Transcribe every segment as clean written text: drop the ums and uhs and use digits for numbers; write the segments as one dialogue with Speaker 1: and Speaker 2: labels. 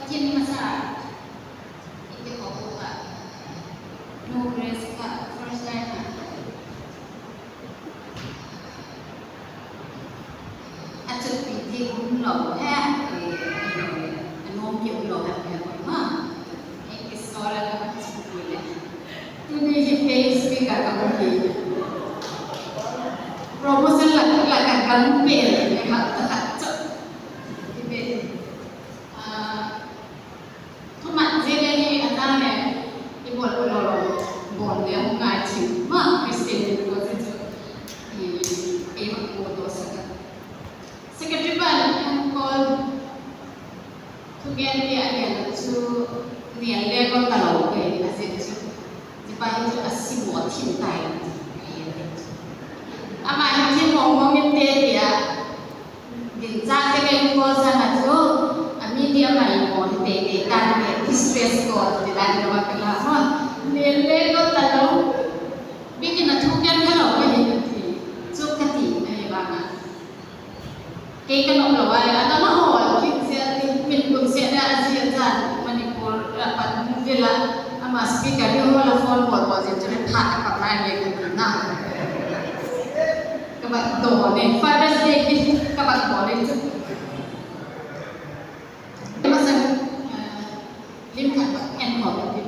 Speaker 1: Pathian hi hmasa i ti haw ho kha Nu Grace kha first line ah a cut pi ti um lo he a nuam ki um lo he he hoi ma hei ki sore ka van chim pui le tuni hi pay speaker ka um hi promotion lak lak kan pe le ha ta chok Thumat zele hi a ta le i bol lo lo bol le hung ngai chim ma Christian ni ko che chu i e ma ko do saka Secretary ban an call thugen te a lian chu lian le ko ta lo ke a zet chu ti pa hi chu a si mo thin tai ama hi thin mong mong in te tia Din caan te kai kawl caan ah cu a media mai maw hi te te tan te distress ko ti dan ka va ka la ma len le ko ta lo bikin a thu ken kha lo ka hi ti chu ka ti ai ba nga ke kan om lo ai a ta ma hol kin sia ti min kun sia da azia chan Manipur pan vila ama speaker hi hol a phone bol bol je chu tha ka pa lai le ka ti na Các bạn đổ này, Father's Day khi các bạn bỏ lên chút. Các bạn lim khat bak en ho ti.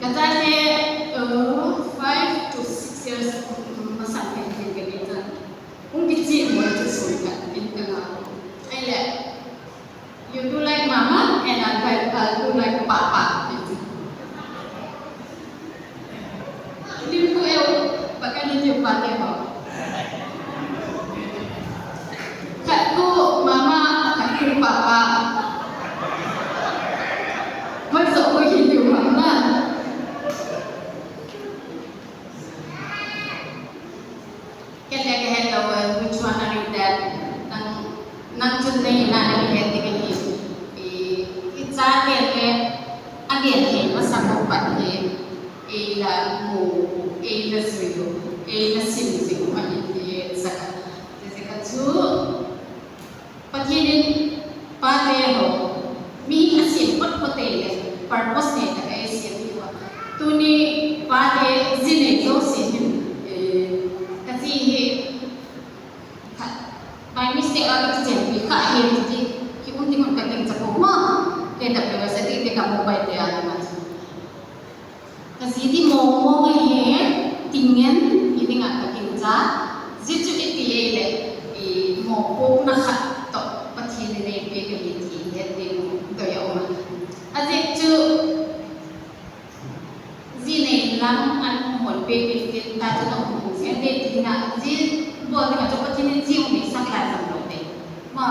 Speaker 1: Kata te 5 to 6 years masang pen pen ka ni chan. Ung ki chi mo chu sui ka in ka nga. Ai le you do like mama and I do like papa. Lim ku eu pakai ni tiup pate ho. Khat ku mama, khat ku papa. Hoi so ku hi liu hang na. Ken le ka het lo which one are you dad? Nang nang chun nei na le het ti ka hi. I i cha te le a lian he masa ko pat he ei la mu ei la suyu ei la sim zing ma hi ti saka. Ti ka chu Pathian in pa te ho mi a siam pot pote le purpose nei tak a siam hi wa tuni pa te zinei zo si hin ka chi hi by mistake a ka chen pi kha he ti ki un ti hun ka ting chapo ma ke ta pe sa ti te ka mobile te a ma chu ka zi ti mo mo ngai he tingen i ding a ka king cha zi chu i ti ei le i mo pok na khat to Pathian nei pe ka hi ti he ting to ya oma a zik chu zi nei lam an hon pe pe tin ta chu no hung se te ti na zi bo ti ka chu Pathian ni ji umi sak lai sam lo te ma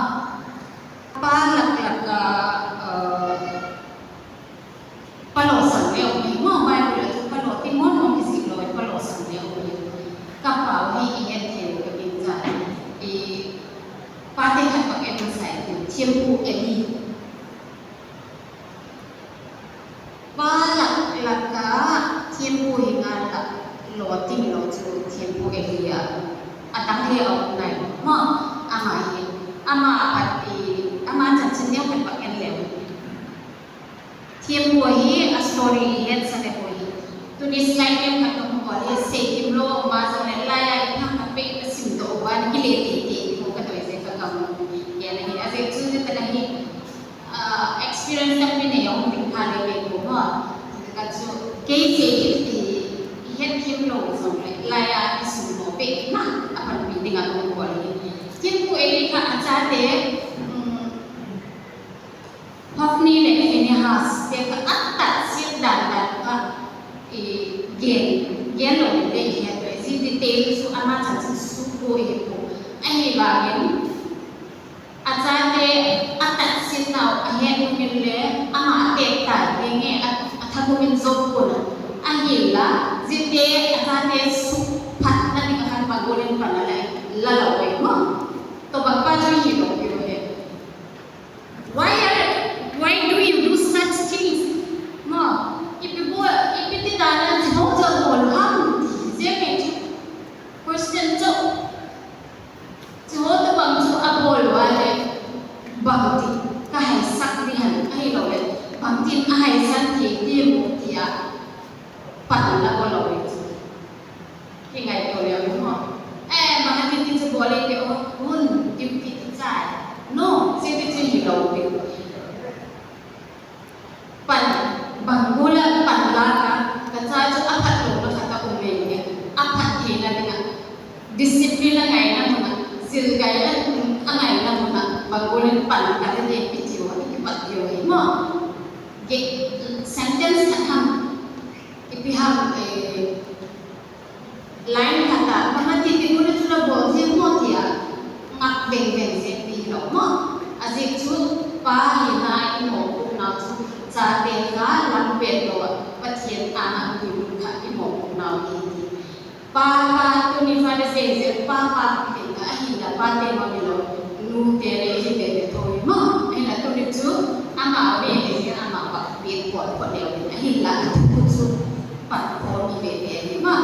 Speaker 1: pa lak lak ka Palo sang leo hi maw Bible ah cun palo ti mawn mawn hi si lawi palo sang leo hi ka pau hi i en theu ka tin ca i pate khat bak en sai tu thiam pu Eli pa lak lak ka thiam pu hi nga lak lo ting lo chu thiam pu Eli a a dang le a um nai maw amah hi amah pat i amah chanchin leo khat bak en leo. Thiambuai hi a story i het sa te hawi. Tuni slide lem khat ka hmu kual hi sei kim lo ma zo le lai ah in thang khat pe ka sim to wan ki le te te ti ho ka toi ze ka kam ya na hi a ze chu ze ta na hi experience tam pi nei ong ting kha le pe ko ma ka chu ke se ki ti i het thiam lo zong le lai ah i sum mo pe na a pan pi ding a ka hmu kual hi thiam ku eli kha a cha te. Hofni le Phinehas te kha a tat siat dan dan kha i gen gen lo in te i het ve zi detail chu ama chan chin su ko i het ko a hei wangin a cha te a tat siat nau a het nungin le ama tek tai te nge a thanumin zop kun a hil la zi te a cha te su phat na ding a khan pa golin pan a la lo ei mo to bang pa chu hi lo pi he. Why are why do you do such things? Ma, ipi bo ipi ti dana chho cho bol ham ti je me chu question cho chho to bang chu a bol wa le Bual i te aw hun duty ti chai no che te chu hi lo pe pan bangula pan la ka ka chai chu a phat lo na khat a um em nge a phat thei na ding ah discipline a ngai na hmun ah zil gai a a ngai na hmun ah bangulin pan ka te te pi cio a ki pat cio hi maw ge sentence khat ham i pi ham e Line khat ah panga ti ti hmun cu na bawl zing maw tiah ngak vengveng zing ti hi lo maw? A zik cu pa hi hna i maw uknau cu ca te kha lam pet lo ah Pathian aa ngah ti hmun kha i maw uknau hi ti. Pa pa tuni fa le zei zel pa pa ti kha a hi la pa te ma mi lo nu te le hi ve te tho hi maw? A hi la tuni cu amah ve te zing amah bak pet kual khawh lio in a hi la a thu cu pat khawh mi veve a ni ma.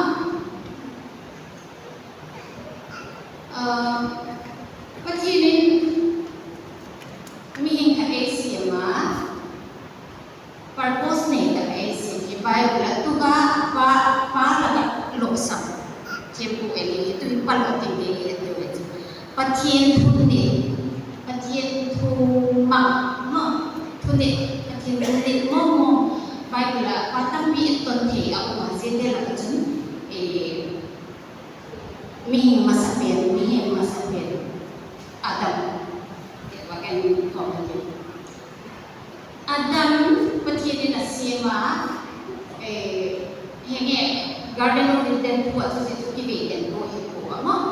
Speaker 1: Pathian in mihin kha ei siam a purpose nei tak ei siam hi Bible ah tuka pa pa lakah lawksam thiampu ei hi tu hi palo ting te hi an tu chu Pathian thu nih Pathian thu mak ma thu nih Pathian thu nih maw maw Bible ah pa tampi an ton thei a um ah zeite lakah cun mihing hmasa pen mihing hmasa pen Adam tiah va kan thawng kan ti. Adam Pathian in a siam ah henge Garden of Eden phu ah cu cu ki ve ten ko hi phu a maw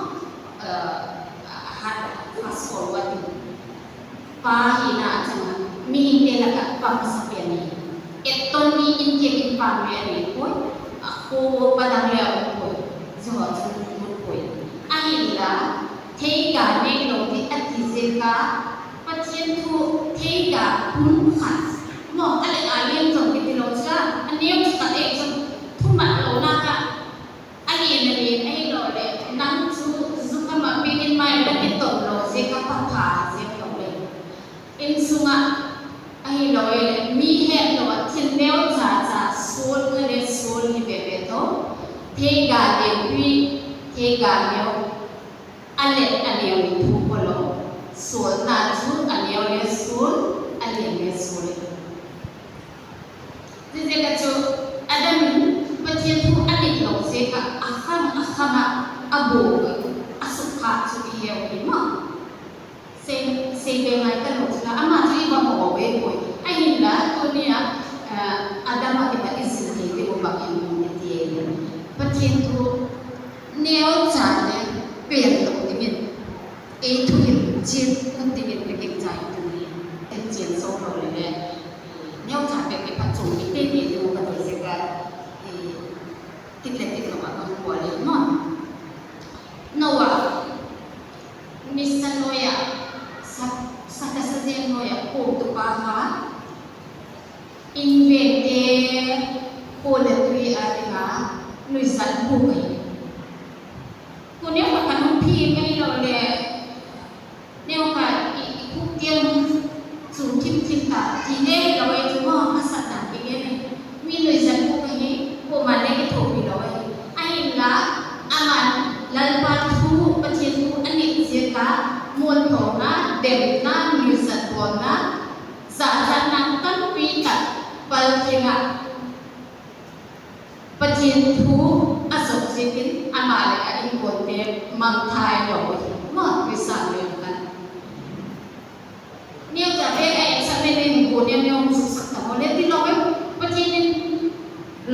Speaker 1: fast forward in pa hi na a cang ah mihing te lakah pa hmasa pe ani etton mi in tiak in pa me ani pui a hu padang le a um pui zuwa cun mut pui a hin la thei ka nei lo ti a ti zel ka Pathian thu thei ka hun khat mo a le a lem zong ki ti lo cha a neu ka ek zong thu mat lo na ka A len a len ei lo le nang cu zukam ah bik in mai rak i ton lo ze ka papha zek lo le inn sungah a hi lo e le mi he lo ah thil neo ca ca sul kha le sul hi ve ve to the ga le pi the ga neo a let a neo in thu ko lo sul na cu a neo le sul a len le sul. Zeizei cu Adam in Pathian thu a nih lo ze kha a ham a ham ah a bawk i a suk ah cu i heu hi maw? Se se ve ngai ka lo cu amah cu i va maw ve pui. A hin la tuni ah Adam a ti i zil te te bak in mun ti Pathian thu neo ca le pen lo dingin ei thu hin cin kun dingin ka keng chai tu ni en chian so lo le Neo ca pek i phat cung i te te tu ka ti sik le tik le tik lo ah kan kua le maw. Noah misa noya saka sazeng noya ko tu pa kha in ve te ko le tui a tinga nui san hu kai ku ne pa kan phi mai lo le Neo kha i khup tiang cu thimthim ta ti ne lo e cu maw a sat dan ti nge nei mi nui zan pu ka hi pu man le ki tho pi lo e a hin la aman lalpa thu pathian thu ani zia ka mual pho na dem na nui zat bon na za za nan tampi tak pal thing ah Pathian thu a zoh zik in amah le a innkawn te mangthai lo hi maw tuisan lem kan Niam ca te a examen in bu niam niam su sak ta mo le ti lo e Pathian in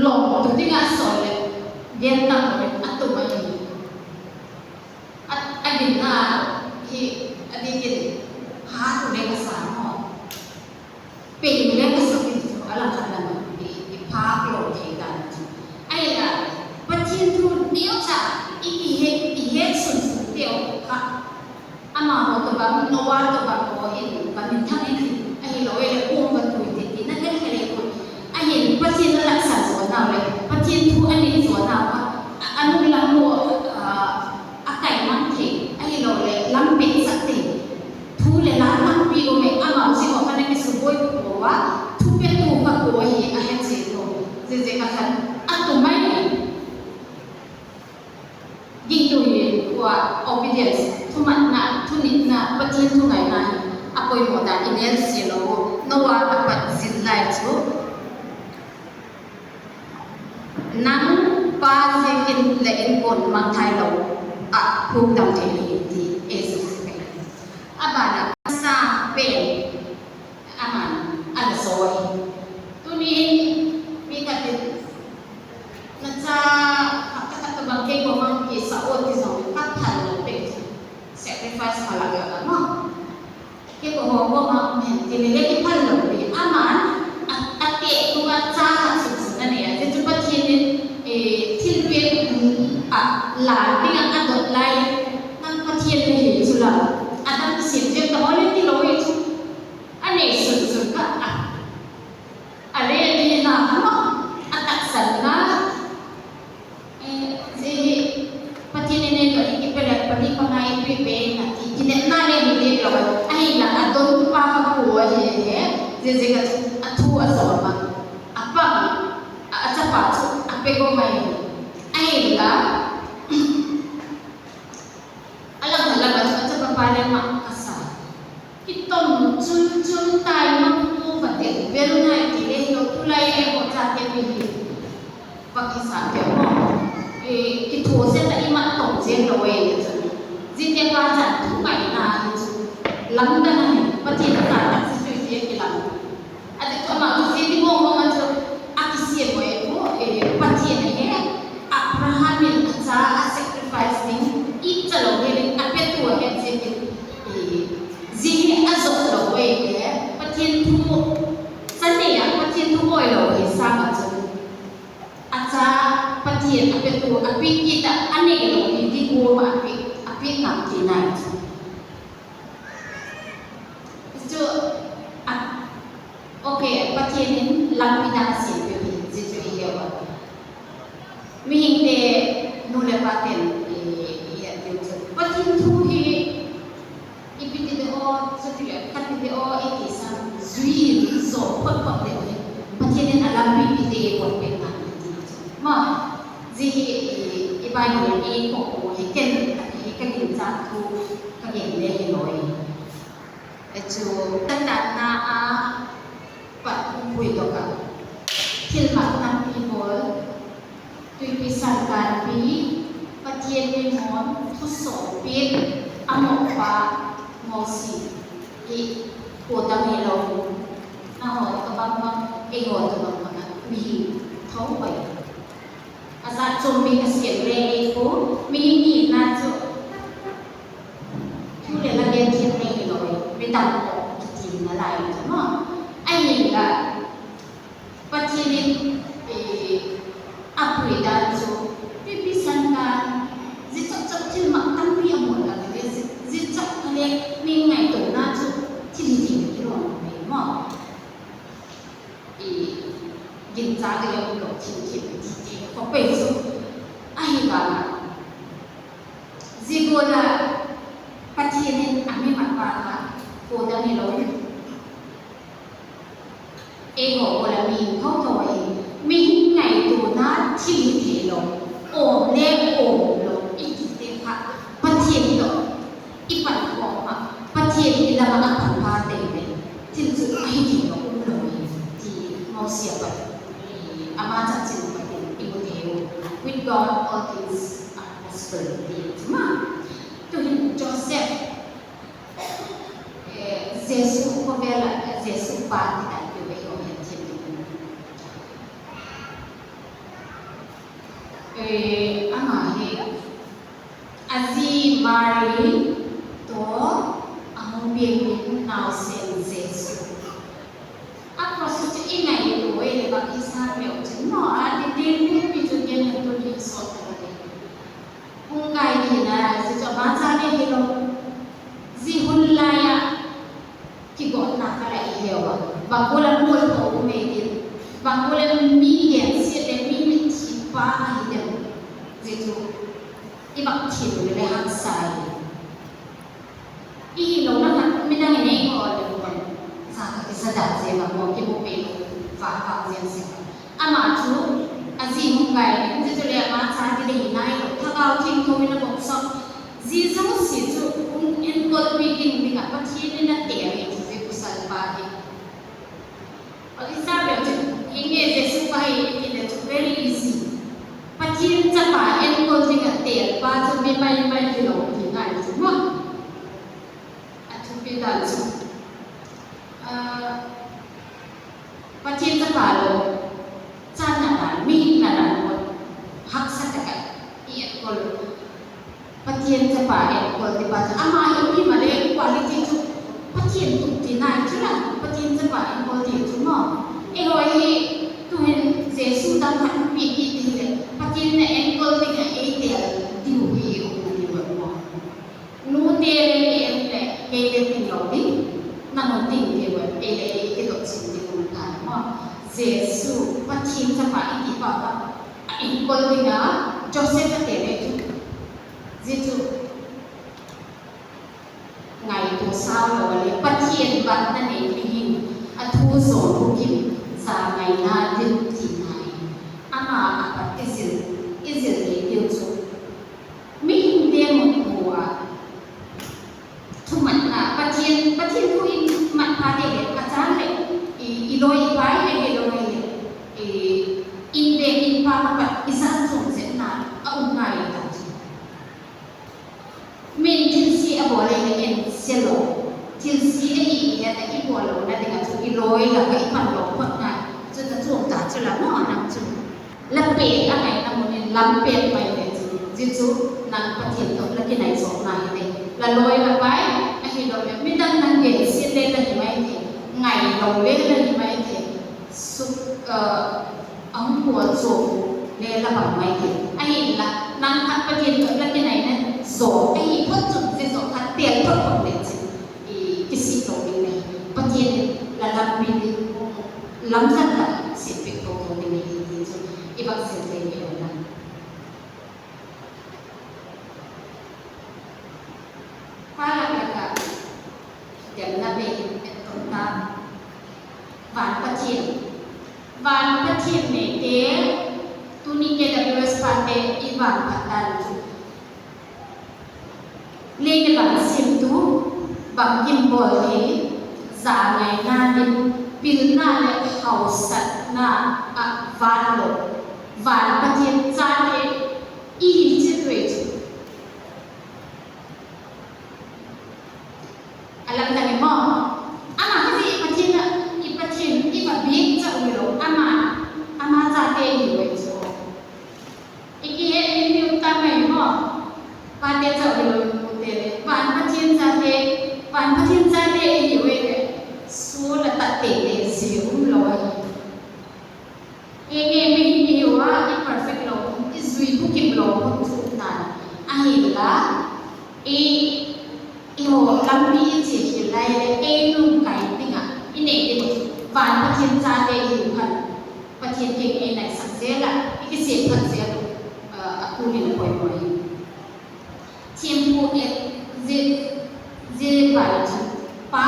Speaker 1: lawm tu ding ah sawi le gen tam lo in a tum a hi a din na hi a dikin ha tu le ka sa mo Peng le ka sak in cu a lang khat lang i i phak lo thei dan cu ai la Pathian thu neo cha i i he i he sun sun teo kha ama ho to bang nowa to bang ho in ban min thang in a hi lo e le um ban pui te ti na hel hele pui a hin Pathian na lak san zo na le Pathian thu ani zo na kha anu lam mo a kai mang thei a hi lo le lam pe sak te Thu le la tampi um i amah si awk kan i subawi ko ah thu petu ka kawi hi a hek si ko. Zeizei ka khan a tu mai ding tu in pawha obedience, thumatna, thunitna, Pathian thu ngaihna hi a pawimawh dan i nel si lo. Noah a pat zin lai chu nang pa zikin le in kawn mang thai lo a phuk dam thei lo in ti e zuk zuk e. A banah sa pen aman a la zawi. Tuni mi khatin na cha khat ta khat ta bang kei ko mang ki sa aw ti zawng in ka phal lo te chu sacrifice phalh ah ka maw ke ko ho ko mang men ti le le ki phal lo ti aman a a teh tu a cha khat sung sung a nei a che chu Pathian in e thil pek a la ding ah a dawt lai in nang Pathian le hi chu la a dang siam chem ta haw le ti lo hi chu a nei sun sun kha a A rel ni na maw a taksa na zi hi Pathian in ei tuah i pelek pali panga i tui pe in a ti ti net na le hi lem lo a hei la a don pa kha pu a hi he zi zi ka a thu a zawm a a pang a chapa chu a pe ko mai a hei la a lang lam a chu a chapa pa le mah ka sa. I tom chun chun tai mang tu va tel bel ngai ti le lo tu lai e ho cha te mi hi va ki sa te mo e ki thu se ta i ma tom chen lo e le chun ji te pa chan thu mai na hi chu lam da na hi pathian ta tak si sui ti ki lam a ti tu ma tu si ti mo mo ma chu a ki sie mo e ko e pathian he Abraham in a cha a sacrifice ding i chalo he a pe tu he je ki Zi hi a zawh lo ei le Pathian thu canei ah Pathian thu awi lo hi sang ahcun a ca Pathian a petu a pikit ah a neih lomi dihum ah a pihnak ti nai cu. Cu a okay Pathian in lampi dang a siam piak i Jesuh i lio ah mihing te nu le pa ten i an ti cu Pathian thu hi i piti te aw cuti le khati te aw i ti sang zui in zaw phot phot deuh hi Pathian in a lampi pi te i buat pek na ti cu ma zi hi i Bible i ko hi ken hi ka kin ca thu ka gen le hi loi cu kan dat na a pat pui tok a thil mak tampi pawl tuipi sangkanpi Pathian min mawn thusawm pin a mawhpa Mosi i pawdang i lo na haw ka bang bang ei haw ta bang bang mi tho bai a za chom mi ka siam re ei khu mi ni na chu thu le la gen thiam reng i loi mi tam pawh ki tin na lai chu mo ai ning la Pathian in a pui dan cu pipi sankan zicokcok thil mak tampi a hmuh lang i zicok le mi ngaihtuahnak cu thil hi thing i ruang ve maw i ginca le um lo thil khi thi te ko pei cu a hi ba Zigola Pathian in a mi mat pa kha ko dang i lo Ego pawl mi thotho hi mi ngeitu na thil hi thei lo awm le awm lo i ti te kha Pathian to i pan khawh ma Pathian i lam a pan pa te le thil cu a hi thei lo um lo hi ti Mosia pat ama chanchin patin i mu theu with God all things are possible ti ma tuhin Joseph Jesuh khawvel ah Jesuh pa ti dan ti ve ho hian thiam ding amah hi Azi Mary to ahung piangin nausen Jesuh a process cu i ngai tu we le bak hi sa meuh cun maw a ti din mi cu gen han tun hi sawt ta Hung kai ni na si cu ma cha ne hi lo zi hun lai ah ki got na ka lai heo a bangkula mul ko u me din bangkula mi gen si le mi mit thi pa hi dem zi cu i bak thin le hang sai i hi lo na han mi dang in ei ko le bon sa ka ki sa da ze ba mo ki mo pe fa fa zen se Amah cu a zi hung kai in cucu le amah ca ti dei nai lo thakau thing tho in a bawmh sok. Zizung si chu um enkawl bikin dingah Pathian in a tel i chu zai pasal pa hi. Isabel chu enge Jesuh pa hi i ti le chu very easy. Pathian capa enkawl dingah tel pa chu mi mai mai hi lo ti ngai chu maw. A thupi dan chu Pathian capa lo caan na dan mi na dan maw haksa takah i enkawl Pathian capa enkawl ti pa cu amah hi mi male quality cu Pathian tuk ti nai cu la Pathian capa enkawl ti cu maw i hawi hi tuhin Jesuh dang khat pi ti ti le Pathian na enkawl ding a ei tel diu hi um na ni ruat maw nu te le mi en le kei le ting lo ding nang ting ti ruat ei le ei ti dot chin ding um ta maw Jesuh Pathian capa i ti pa pa A enkawl dingah Josef a tel i cu Jesuh ngaitu sau lo a le Pathian van na nei nihin a thu zawn rukim za ngai na din ti hna i amah a pat i zil i zil le dil cu mihing te mut hnu ah Thuhmanh ah Pathian Pathian thu in manh pha te le a caan le i i lawi i pai le he lawi le i inn le innpa ka pat i zan chung zenh na a um ngai i tam cu. Min thil si a bawlei le en selaw thil si a hi i he i bawlo na ding ah cu i lawi la ka i hman lo phot ngai cu na chuang ta cu la maw nang cu. La pek a ngai na mun in lam pek mai te cu Jesuh nang Pathian to la ki nai zawk na hi te la lawi la pai a hi lo le midang nan ge sin le la hi mai te ngai lo le la hi mai te suk ang hual chu le la bang mai te a hi la nang khat Pathian to la ki nai na zawk a hi phot chu je zawk khat tel phot phot le chi i ki si to ding ne Pathian la lam mi lam zan la si pek ko ko ding hi ti chu i bak sel te mi lo na Palak lakah dem na be in ton ta van Pathian van Pathian ne te tuni KWS pa te i van phat chu Le bang simtu bang kim bawl hi za ngai nain pilna le hausatnak ah van lo van Pathian ca le i cit ve cu a lam dang i maw amah hi Pathian i Pathian i va bik ca ui lo amah amah ca te i ve cu. Iki he in ta mai maw? Pate cho lo te le van Pathian ca te van Pathian ca te i we le su la ta te te si um lo ai. Enge mi hi wa i perfect lo i zui bu kim lo hun chu nan a hi la i i ho lampi i chi hi lai le e nu kai tinga i nei te van Pathian ca te hi khan Pathian keng ei nai sak zel a i ki sian phat zel a kun in a pawimawh hi. Thimphu et ze vai cu pa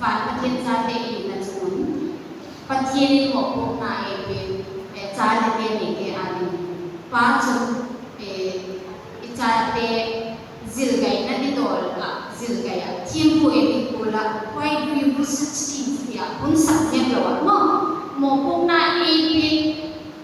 Speaker 1: van Pathian ca te in na chungun Pathian in mawhpawk na e pe ca le te nei te a ding pa cu i ca te zilgai na ti dawl ah zilgai ah thimphu e ti kul ah why do you do such things tiah hun sak nem lo ah maw maw puk na ei pin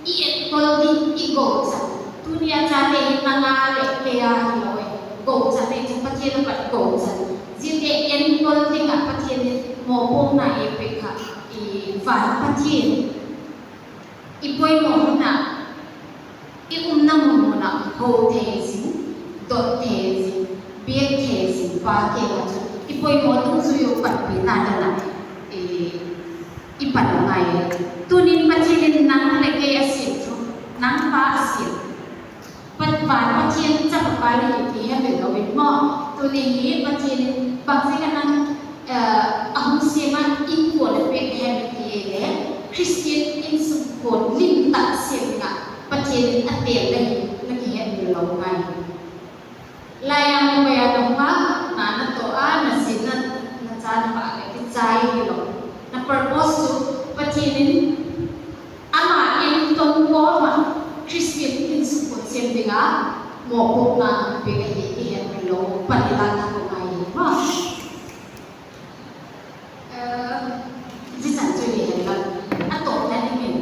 Speaker 1: i et kol ding i go chan tunia cha te hi na nga le ke a hi lo e go chan e chu Pathian a pat go chan zite en kol ding ah Pathian in maw puk na e pe kha i van Pathian i pawimawh hmun ah i umnak hmun ah ho the zing, dawt the zing, biak the zing pa ke ahcun i pawimawh tung cu i upat pi hna dan ah i pan ngai. Tunin Pathian in nang le kei a sim cu nang pa a sim. Van Pathian cakpa le hi ti he bel lo in maw tunin hi Pathian in bangzi ka nang a hung siam ah inn kawl a pek he ti le Christian inn sung kawl lim tak siam dingah Pathian in a tel le hi na ki he bel lo ngai. Layang mo ya dong ma na na to a na sin na na cha na pa le ki chai hi lo na purpose cu Pathian in Amah in ton kawm ah Christian innsungput siam dingah maw Mawhpawhna pe ka hi i herh rih lo pan ila tha ko ngai hi maw? Zican cu hi herh lo. A tawp na ding in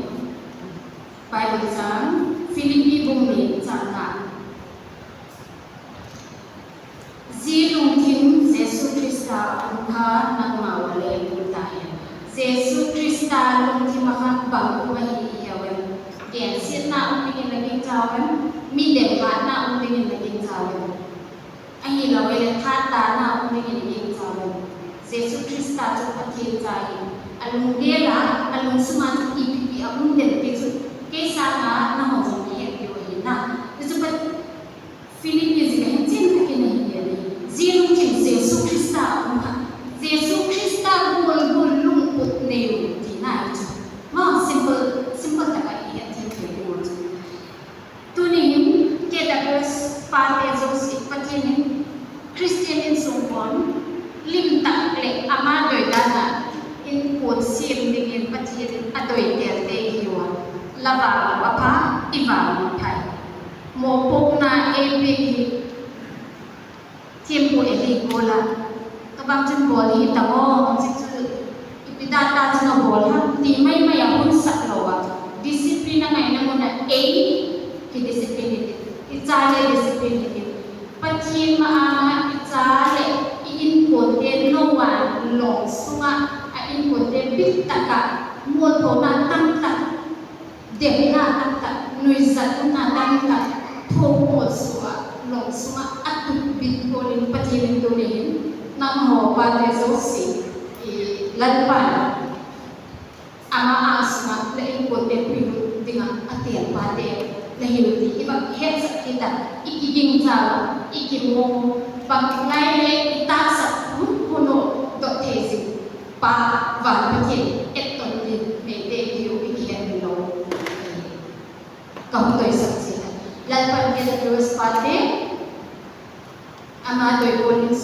Speaker 1: Bible cang Filipi bung nih cang ah Zi lungthin Jesuh Krista um kha nangmah wa le um ta hen. Jesuh Krista lungthin kha bang um a hi i hiau em. Gen siat na um ding in na ging chau em. Mi dem hlah na um ding in na ging chau em. A hi lo le tha ta na um ding in ging chau em. Jesuh Krista cu Pathian ca i a lung del ah a lung sungah cu i pipi a um den ti cu keisa nga na hong zong na herh ti hi na. Cu Philippines ka hin cin takin a hin lian i zilungthin Jesuh Krista a um kha Jesuh Krista gul gul lungput nei u ti na i cu ma simple simple tak ah i hian thil thei ding cu tuni hin KWS pa te zo si Pathian in Christian in sung pon lim tak le ama doi dan ah in put sim ding in Pathian in a doi tel te hi wa lava wa pa iva wa phai Mawpawkna e pek hi thiampu e hei kawl ah ka bang cun bawl hi tam aw ci cu ipida ta cun a bawl ha ti mai mai a hun sak lo ah discipline a ngai na mun a ei ki discipline hi i ca le discipline hi Pathian ma ama i ca le i inn pawl te no wa lawng sungah a inn pawl te bit takah mualpho na tam tak Demnak taktak, nuizatnak taktak, thawhpawl suah lawng sungah a tuk bik pawl in Pathian in tu nih nang ho pa te zo si i lalpan amah ah sungah na in pawl te pui dingah a tial pa te na hil ti i bak het sak khi ta i ki ging cha i ki mo bang lai le i ta sak huno do the zing Pa van Pathian etton din me te hiu i khian lo ka hu toi sak chi Lalpan ke the pa te ama toi bol in